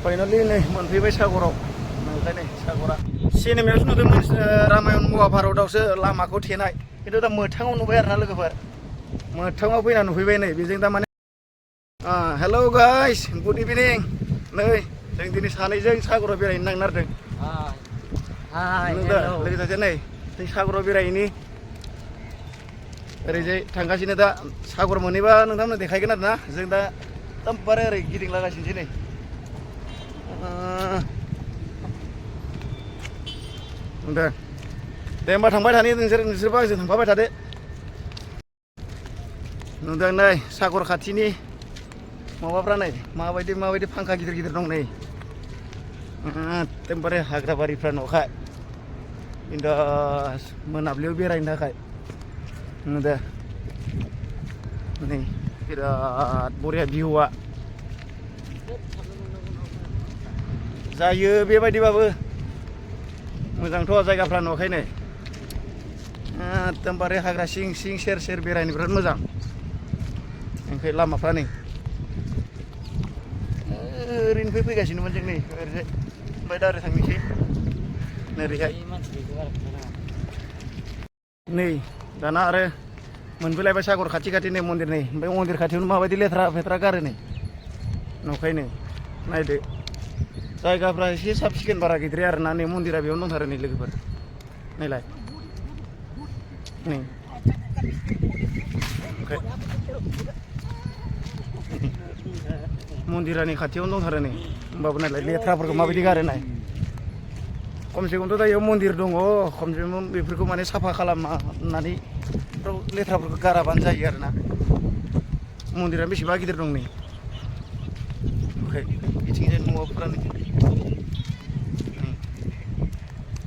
finally नै मोनफैबाय सागराव नुबाय नै सागरा सिनेमायावसो नुदोंमोन रामायण महाभारतआवसो लामाखौ थेनाय खिन्थु दा मोगथाङाव नुबाय आरोना लोगोफोर मोगथाङाव फैना नुफैबाय नै बेजों दा माने हेलौ गाइस गुड इभिनिं नै जों दिनै सानैजों सागराव बेरायनो नागिरदों लोगो सासे नै जों सागराव बेरायहैनि ओरैजाय थांगासिनो दा सागर मोनहैबा नोंथांमोननो देखायगोन आरोना जों दा एकदमबारे ओरै गिदिंलागासिनोसै नै दे होमबा थांबाय थानि नोंसोरबा आंजों थांफाबाय थादो नुदों नै सागर खाथिनि माबाफ्रा नै माबायदि फांखा गिदिर गिदिर दं नै एकदमबारे हाग्राबारिफ्रा न'खाय बिन्दास मोनाबिलियाव बेरायनो थाखाय नुदों नै बिराद बरिया भिउआ जायो बेबायदिबाबो मोजांथ' जायगाफ्रा नुवाखै नै एकदमबारे हाग्रा सिं सिं सेर सेर बेरायनो बिराद मोजां ओंखाय लामाफ्रा नै ओरैनिफ्राय फैगासिनोमोन जों नै ओरैजाय ओमफ्राय दा ओरै थांनोसै ओरैहाय नै दाना आरो मोनफैलायबाय सागर खाथि नै मन्दिर नै ओमफ्राय मन्दिर खाथियावनो माबायदि लेथ्रा फेथ्रा गारो नै नंखायनो नायदो जायगाफ्रा एसे साब सिखोन बारा गैद्राया आरोना नै मन्दिरा बेयावनो दंथारो नै लोगोफोर नायलाय नै मन्दिरानि खाथियावनो दंथारो नै होमबाबो नायलाय लेथ्राफोरखौ माबायदि गारो नाय खमसे खमथ' दा बेयाव मन्दिर दङ खमसे खम बेफोरखौ माने साफा खालामनानै लेथ्राफोरखौ गाराबानो जायो आरोना मन्दिरा बेसेबा गिदिर दं नै बिथिंजाय न'फोरा नै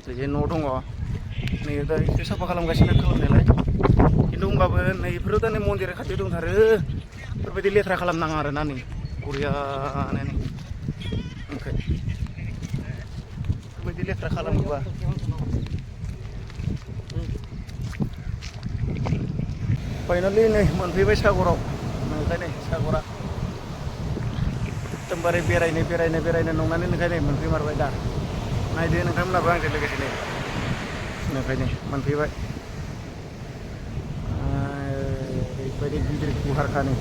ओरैजाय न' दङ नै दा एसे साफा खालामगासिनो खालामनायालाय खिन्थु होमबाबो नैफोरो दा नै मन्दिर खाथियाव दंथारो बेफोरबायदि लेथ्रा खालामनाङा आरोना नै बरियानो नै ओमफ्राय बेफोरबायदि लेथ्रा खालामोबा फाइनालि नै मोनफैबाय सागराव नुबाय नै सागरा एकदमबारे बेरायनो नंनानै नोंखाय नै मोनफैमारबाय दा नायदो नोंथांमोनाबो आंजों लोगोसे नै नोंखाय नै मोनफैबाय ओरैबायदि गिदिर गुवारखा नै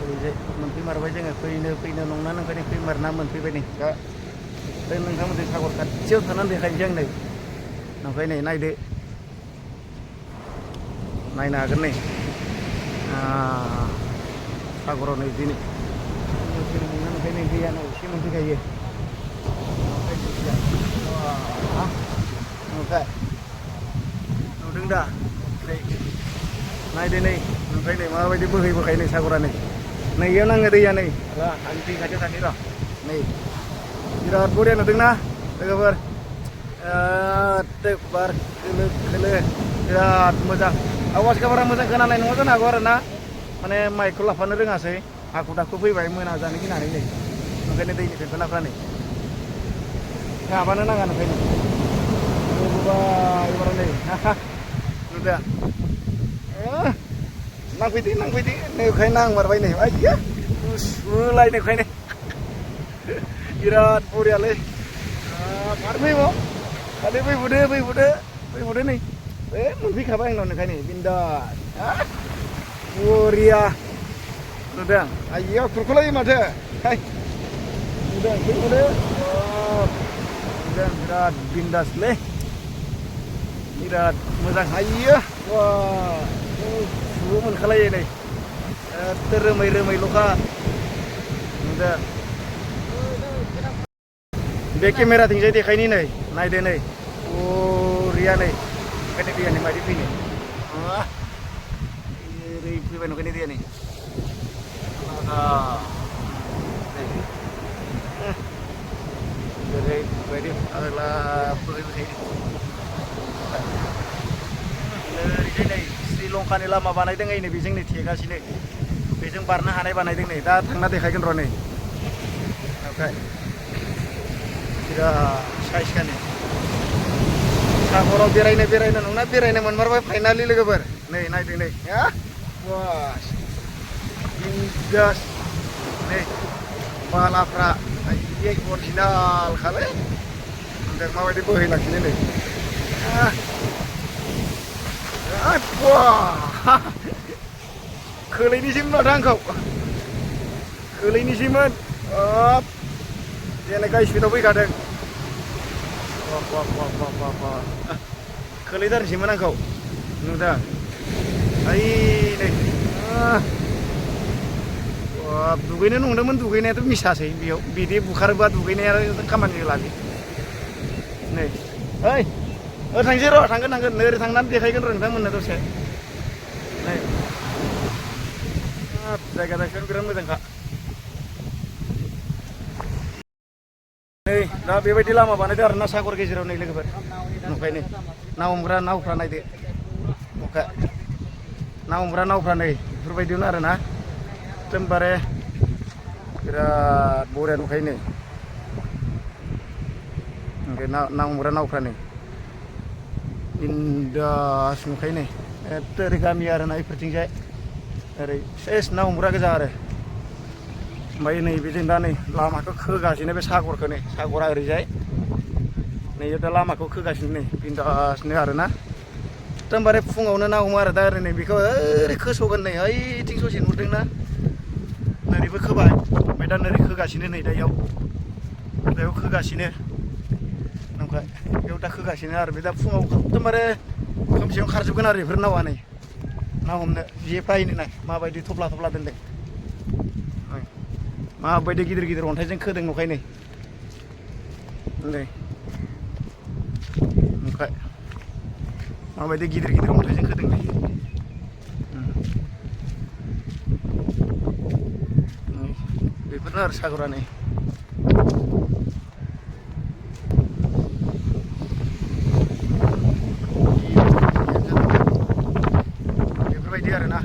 ओरैजाय मोनफैमारबाय जोङो फैनो नंनानै ओंखायनो फैमारना मोनफैबाय नै दा नोंथांमोनजों सागर खाथियाव थानानै देखायनोसै आं नै ओमफ्राय नै नायदो नायनो हागोन नै सागराव नै दिनै फैनो नंनानै ओंखायनो दैयानो एसे मोनफैखायो नुदों दा नायदो नै ओमफ्राय नै माबायदि बोहैबोखायो नै सागरा नै इयाव नाङो दैया नै आं दै खाथियाव थांसै र' नै बिराद बरिया नुदोंना लोगोफोर बार खोलो बिराद मोजां आवाजखौ बारा मोजां खोनानाय नङा जानो हागौ आरोना माने माइकखौ लाफानो रोङासै हाखु दाखु फैबाय मोना जानो गिनानै नै ओंखायनो दैनि फेम्फोनाफ्रा नै गाबानो नाङा ओंखायनो एबार नै नुदों नांफैदो नोखाय नांमारबाय नै आइया गुसुलायनोखायनो बिराद बरियालै फैबाव खालि फैबुदो नै मोनफैखाबाय आंनाव नोंखाय नै बिन्दास बरिया नुदों आइया खुरख'लायो माथो नुदों फैबुदो नुदों बिराद बिन्दासलै बिराद मोजां आइया सुबो मोनखालायो नै रोमै-रोमैल'खा नुदों बे केमेराथिंजाय देखायनि नै नायदो नै बरिया नै ओंखायनो दैयानो मायदि फैनो ओरै फैबाय नंखायनो दैया नै ओरैबायदि फाग्ला बोहैबोखायो ओरैजाय नै श्रीलंकानि लामा बानायदों नै बेजों नै थेगासिनो बेजों बारनो हानाय बानायदों नै दा थांना देखायगोन र' नै ओमफ्राय बिराद साइसखानि सागराव बेरायनो नंना बेरायनो मोनमारबाय फाइनालि लोगोफोर नै नायदो नै हा बास बिन्दास नै बालाफ्रा आयै अरिजिनाल खालै ओमफ्राय माबायदि बोहैलांसिनो नै खोलैनिसैमोन माथो आंखौ खोलैनिसैमोन जेने गाय स्पिडाव फैखादों खोलैथारनोसैमोन आंखौ नुदों ओइ नै दुगैनो नंदोंमोन दुगैनायाथ' मिसासै बेयाव बिदि बुखारोबा दुगैनाया खामानि होला बे नै ओइ थांसै र' थांगोन ओरै थांनानै देखायगोन र' नोंथांमोननो दसे नै जायगा दायगायानो बिराद मोजांखा नै दा बेबायदि लामा बानायदों आरो ना सागर गेजेराव नै लोगोफोर नुबाय नै ना हमग्रा नावफ्रा नायदो अखा ना हमग्रा नावफ्रा नै बेफोरबायदियावनो आरो ना एकदमबारे बिराद बरिया नुखायो नै ओमफ्राय ना हमग्रा नावफ्रा नै बिन्दास नुखायो नै एथ' ओरै गामि आरो ना बेफोरथिंजाय ओरै सेस ना हमग्रा गोजा आरो ओमफ्राय नै बेजों दा नै लामाखौ खोगासिनो बे सागरखौ नै सागरा ओरैजाय नै दा लामाखौ खोगासिनो नै बिन्दासनो आरो ना एकदमबारे फुङावनो ना हमो आरो दा ओरै नै बेखौ ओरै खोस'गोन नै ओइथिं ससे नुदोंना नोरैबो खोबाय ओमफ्राय दा नोरै खोगासिनो नै दा बेयाव खोगासिनो ओमफ्राय बेयाव दा खोगासिनो आरो बे दा फुङाव एकदमबारे खोमसियाव खारजोबगोन आरो बेफोर नावा नै ना हमनो जे बायनो नाय माबायदि थफ्ला दोनदों माबायदि गिदिर अन्थाइजों खोदों नुखायो नै ओमफ्राय माबायदि गिदिर अन्थाइजों खोदों नै बेफोरनो आरो सागरा नै बेफोरबायदि आरो ना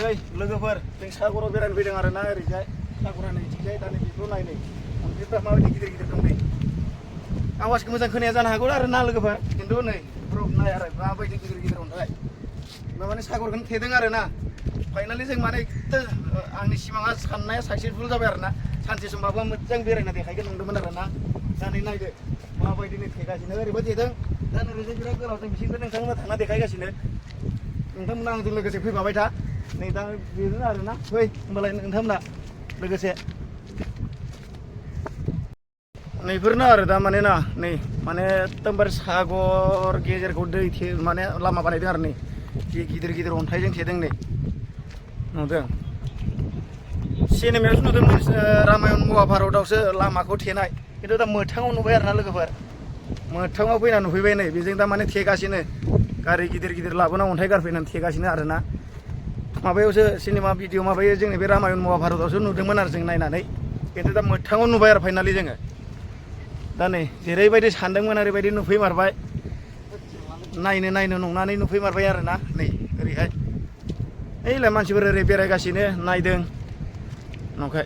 नै लोगोफोर जों सागराव बेरायनो फैदों आरो ना ओरैजाय सागरा नै थिंजाय दा नै बेखौ नाय नै अन्थाइफ्रा माबायदि गिदिर दं नै आवाजखौ मोजां खोनाया जानो हागौ आरो ना लोगोफोर खिन्थु नै नाय आरो माबायदि गिदिर अन्थाइ माने सागरखौनो थेदों आरो ना फाइनालि जों माने आंनि सिमाङा साननाया साक्सेसफुल जाबाय आरो ना सानसे समबाबो मोजां बेरायना देखायगोन नंदोंमोन आरो ना दा नै नायदो माबायदि नै थेगासिनो ओरैबो थेदों दा ओरैजाय बिराद गोलाव जों बिसिनिफ्राय नोंथांमोना थांना देखायगासिनो नोंथांमोना आंजों लोगोसे फैफाबाय था नै दा बेनो आरो ना फै होमबालाय नोंथांमोना लोगोसे नैफोरनो आरो दा माने ना नै माने एकदमबारे सागर गेजेरखौ दै माने लामा बानायदों आरो नै गिदिर अन्थाइजों थेदों नै नुदों सिनेमायावसो नुदोंमोन रामायण महाभारतआवसो लामाखौ थेनाय खिन्थु दा मोगथाङाव नुबाय आरो ना लोगोफोर मोगथाङाव फैना नुफैबाय नै बेजों दा माने थेगासिनो गारि गिदिर लाबोना अन्थाइ गारफैनानै थेगासिनो आरो ना माबायावसो सिनेमा भिडिअ माबायो जोंनि बे रामायण महाभारतआवसो नुदोंमोन आरो जों नायनानै खिन्थु दा मोगथाङाव नुबाय आरो फाइनालि जोङो दा नै जेरैबायदि सानदोंमोन ओरैबायदि नुफैमारबाय नायनो नंनानै नुफैमारबाय आरो ना नै ओरैहाय ओइलाय मानसिफोर ओरै बेरायगासिनो नायदों नंखाय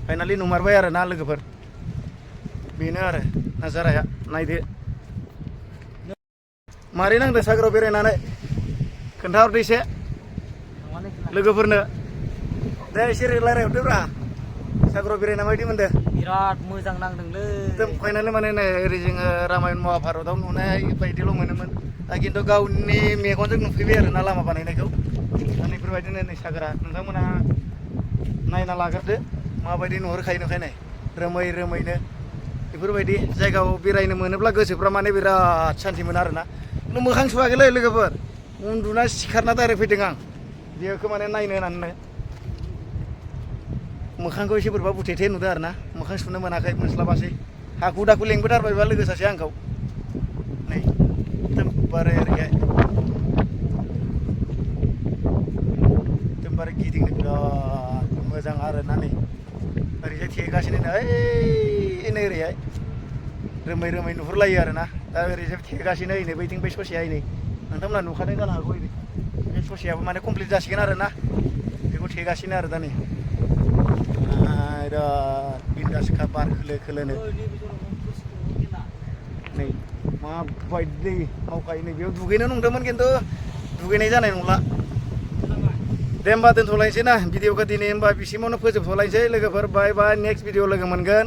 फाइनालि नुमारबाय आरो ना लोगोफोर बेनो आरो नाजाराया नायदो मारै नांदों सागराव बेरायनानै खोन्थाहरदो एसे लोगोफोरनो दे एसे रायज्लायहरदोब्रा सागराव बेरायना माबायदि मोनदों बिराद मोजां नांदोंलै एकदम फाइनालि माने नै ओरै जोङो रामायण महाभारतआव नुनाय बायदिल' मोनोमोन दा खिन्थु गावनि मेगनजों नुफैबाय आरो ना लामा बानायनायखौ दा बेफोरबायदिनो नै सागरा नोंथांमोना नायना लाग्रोदो माबायदि नुहुरखायो नाय रोमैनो बेफोरबायदि जायगायाव बेरायनो मोनोब्ला गोसोफ्रा माने बिराद सान्थि मोनो आरो ना खिन्थु मोखां सुवाखैलै लोगोफोर उन्दुना सिखारना डाइरेक्ट फैदों आं बेखौ माने नायनो होननानै मोखांखौ एसे बोरैबा बुथेथे नुदों आरो ना मोखां सुनो मोनाखै मोनस्लाबासै हाखु दाखु लेंबोथारबायबा लोगो सासे आंखौ नै एकदमबारे ओरैहाय एकदमबारे गिदिंनो बिराद मोजां आरो ना नै ओरैहाय थेगासिनो नै ओरैहाय रोमै नुहुरलायो आरो ना दा ओरैहाय थेगासिनो नै बैथिं बै ससेयाय नै नोंथांमोना नुखादों जानो हागौ बे ससेयाबो माने कमप्लिट जासिगोन आरो ना बेखौ थेगासिनो आरो दा नै बिराद बिन्दासखा बार खोलो खोलोनो नै माबायदि मावखायो नै बेयाव दुगैनो नंदोंमोन खिन्थु दुगैनाय जानाय नंला दे होमबा दोनथ'लायनोसै ना भिडिअखौ दिनै होमबा बिसिमावनो फोजोबथ'लायनोसै लोगोफोर बाय बाय नेक्स्ट भिडिअ लोगो मोनगोन